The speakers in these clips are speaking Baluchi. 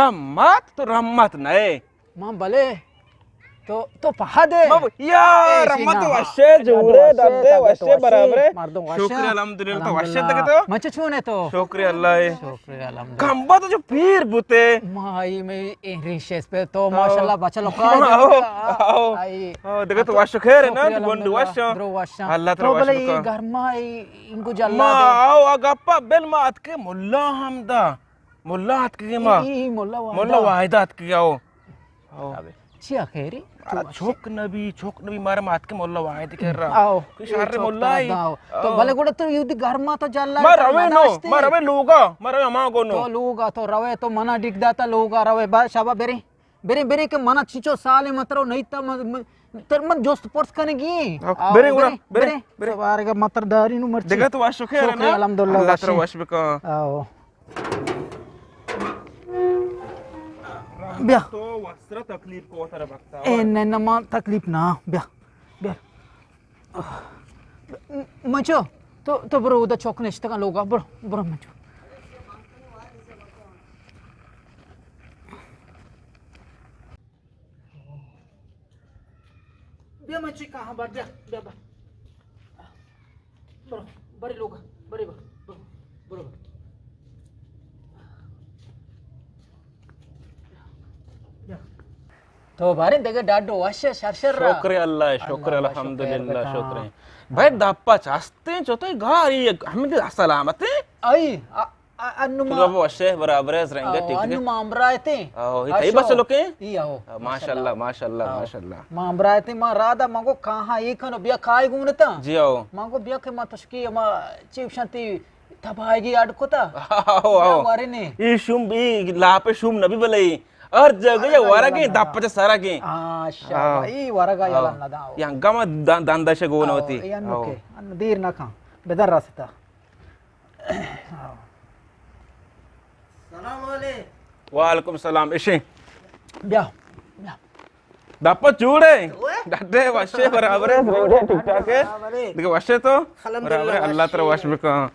رحمت، تو رحمت نئے۔ من بلے۔ تو، تو پہدے۔ ما ب-، یا، ایشی رحمت نا۔ وشے، جوڑے، ڈڈو وشے، ددے طبیعت وشے، وشے، برابرے۔ مردم وشے۔ شکر الحمدللہ، تو وشے الحمدللہ۔ تکے تو؟ من چے چونے تو؟ شکر اللہ ہے۔ شکر الحمدللہ۔ کمبا تو جو پیر بوتے۔ ما آئی میں اے ریش اس پہ تو ماشاءاللہ بچا لوکا ہے۔ آؤ، آؤ۔ آئی۔ آؤ، دیکھے تو وش خیر ہے نا، شکر تو گونڈو الحمدللہ۔ وش۔ درو وش۔ اللہ ترا تو وش بلے بکا۔ گھر ما انگو جلا ما دے۔ آؤ، آ گپا بل ما اتکے ملا ہم دا۔ ملا اتکگیں ما۔ ای، ای، ملا واحد۔ ملا واحد اتکگیں، آؤ۔ آؤ۔ چیا خیری؟ آ، چوک نبی، چوک نبی مارا ما اتکگیں ملا واحد کرا۔ آؤ۔ کوئی شر ملا ای۔ آؤ۔ تو بلے گڑا تو یودی گھر ما تو جلا ما روے نو، ما روے لوگا، ما روے ہما گو نو۔ تو لوگا تو روے تو منا ڈیک داتا لوگا روے، با شابا بریں۔ بریں، بریں کہ منا چنچو سالے مترو نہیں تا، من، من، تر من جست پرس کنگی۔ آؤ، آؤ، بریں گڑا، بریں، بریں، بریں۔ بریں۔ سوارگا متر داری نو مرچی۔ دیکھا تو وش خیر ہے نا؟ شکر الحمدللہ، اللہ ترا وشی۔ وش بکا۔ آؤ۔ بیا۔ تو وسرا تکلیف کو ترا بکتا۔ اے نہ، نہ، ما تکلیف نہ، بیا، بیا۔ منچو، تو، تو برو، اودا چوک نشتگاں لوگا، برو، برو منچو۔ بیا منچو کہاں بار، بیا، بیا، بیا۔ برو، برے لوگا، برے، برو، برو، برو۔ بیا۔ تو باریں دگہ ڈاڈو وش شر شر را۔ شکر اللہ، شکر اللہ، الحمدللہ، شکر۔ بھائی دپا چستیں چو تو گاری ہمیں سلامت ہے۔ آئی، آ، آ، انو تو ما بابا وش ہے، برابر ہے، رنگ ہے، آؤ، ٹھیک ہے۔ انو ما امرا ایتیں۔ آؤ، یہ تئی بس لوکیں؟ ای آؤ۔ آؤ، ماشاءاللہ، ماشاءاللہ، آؤ۔ ماشاءاللہ۔ ما امرا ایتیں، ما رادا ما گو کہاں ای کنو، بیا کائی گونتا۔ جی آؤ۔ ما گو بیا کہ ما تشکی ما چیپ شانتی تباہگی اڈ کتا۔ آؤ، آؤ۔ ورنے۔ ای شوم، ای لاپ شوم نبی بلے۔ ہر جگہ یہ ورگیں، دپ چہ سرگیں۔ ہاں، شابا، ای ورگا یلا ندا۔ یا گما دندش گون ہوتی۔ یا نوکے، دیر نہ کھاں، بدر راستا۔ سلام علیکم۔ وعلیکم سلام، اشیں۔ بیا، بیا۔ دپا جوڑے؟ ڈڈے وشے برابر ہے، ٹھیک ٹھاک ہے؟ دیکھ وشے تو؟ الحمدللہ، برابر ہے، اللہ ترا وش بکن۔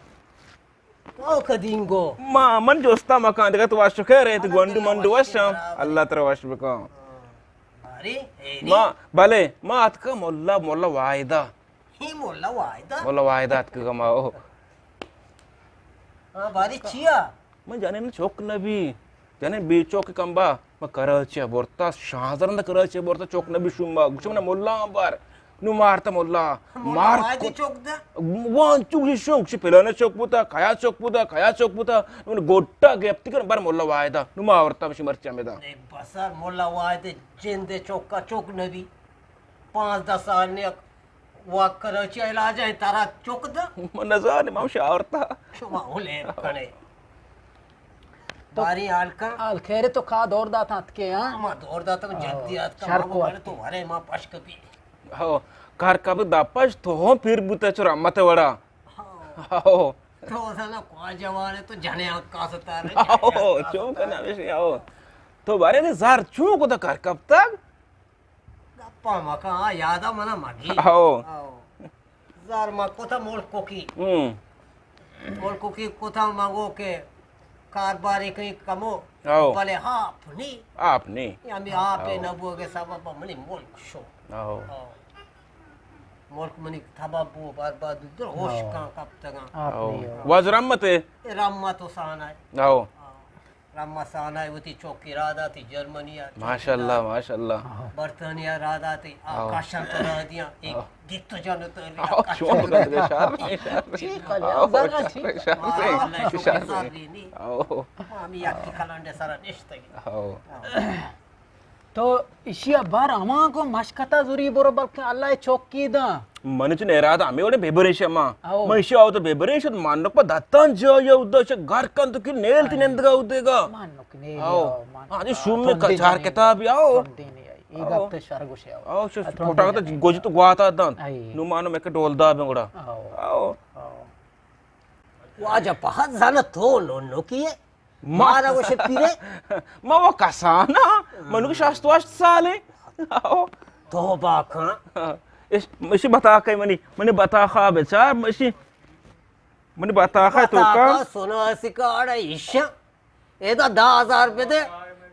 تو کدینگو؟ ما، من جستا مکان دیگا تو وش خیر ہے، تو گونڈو منڈو وش ہم۔ اللہ ترا وش بکن۔ ما، بلے، ما اتکا ملا، ملا واحدہ۔ ہی ملا واحدہ؟ ملا واحدہ اتکا ما، او۔ ہاں، باری چیا؟ من جانے نا چوک نبی، جانے بے چوک کمبا، من کراچی ء برتا، شاہ زرند کراچی ء برتا، چوک نبی شوم با، گوشم نا ملا بر، نو مارتا ملا، ملا مار واحد کو-، چوک دا؟ وان چوک شوم، گوشی پلانے چوک بوتا، کیا چوک بوتا، کیا چوک بوتا، نو گوٹا گپتی کن بر ملا واحدا، نو ما آورتا مشی مرچی ہمیدا۔ اے بسر ملا واحد جند چوکا چوک نبی، پانزدہ سال نے وت کراچی ء علاج ء ترا چک داں؟ من نزانم، ہم شاورتا۔ شما ہوں لیب کنے۔ باری حال کن۔ حال خیر تو کا دور دات اتکے، ہاں؟ ما دور دات، جلدی آتکا، شر ما کو بڑے تو ورے ما پش کپی۔ ہو، کار کب دپش تو ہوں پیر بوتا چو رحمت وڑا۔ ہو۔ ہو۔ تو سالا کوا جوان ہے تو جنے آنکا ستارے۔ ہو، چون کنا وشی، ہو۔ تو بارے نے زار چون کو دا کار کب تک؟ گپا مکن، آ یادا منا مگی۔ ہو۔ ہو۔ زار ما کتا ملک کوکی۔ ہم۔ ملک کوکی کتا مگو کہ کارباری کئی کمو۔ ہو۔ بلے آپ نی۔ آپ نی۔ ہمیں آپ ہو۔ نبوگے سبب منی ملک شو۔ ہو۔ ہو۔ ملک منی تباہ بو، برباد بو، در ہوش ہو۔ کان کپتگاں۔ آپ ہو۔ نی ہو۔ واز رحمت ہے۔ اے رحمت حسان ہے۔ ہو۔ ہو۔ رحمت سانائی وتی چوکی را داتی جرمنی ء، ماشاءاللہ، ماشاءاللہ۔ برطانیہ را داتی، آ ہاں۔ کاشان تو را دیاں، ایک ہاں۔ گیت تو جانو تو ری ہاں، کاشان۔ چون بکن دے شہر، شہر۔ چی کلی، ہاں، زرا چی؟ شہر، شہر، ہاں، شہر۔ شہر ری نی۔ ہاں۔ ہم یکی کلنڈے سرا نشتگی۔ ہاں۔ ہاں۔ تو ایشی ء بار ہما گوں مشکتا زوری برو، بلکیں اللہ ء چوکی داں۔ من چون ارادہ ہمے وڑے ببریں شما۔ او۔ من ایشی آوت ببریں شد، مانک پہ دتان جایا اودا چہ گھر کن تو کہ نیل تی آئی۔ نندگا اودے گا۔ مانک نیل او۔ یا، مانک آ، جی شوم میں ترندی چار جنے۔ کتاب یا او۔ ترندی نہیں آئی۔ یہ او۔ گپ تے شر گوشے او۔ او، شو آ، ترندی پوٹا تو جنے۔ گوجی تو گواتا دان۔ آئی۔ نو مانو میں کہ ڈول دا بنگڑا۔ او۔ او۔ او۔ واجہ پہت زانہ تو نو نو کیے۔ ما، مارا گوشے پیرے؟ ما وہ کسانا، منو کہ شست و ہشت سال ہے۔ توبہ کن۔ اش، اشی بتاخ ہے منی، منی بتاخا بچار، اشی، منی بتاخا تو بتاخا کن۔ سونا سکاڑا ایشا۔ ادا دہ ہزار بدے۔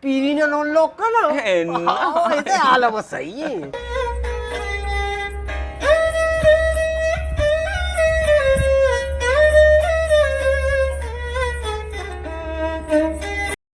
پیری نہ لون لوک نا؟ اے نا۔ ہاں، اے تے حال ءَ صحیح ہے۔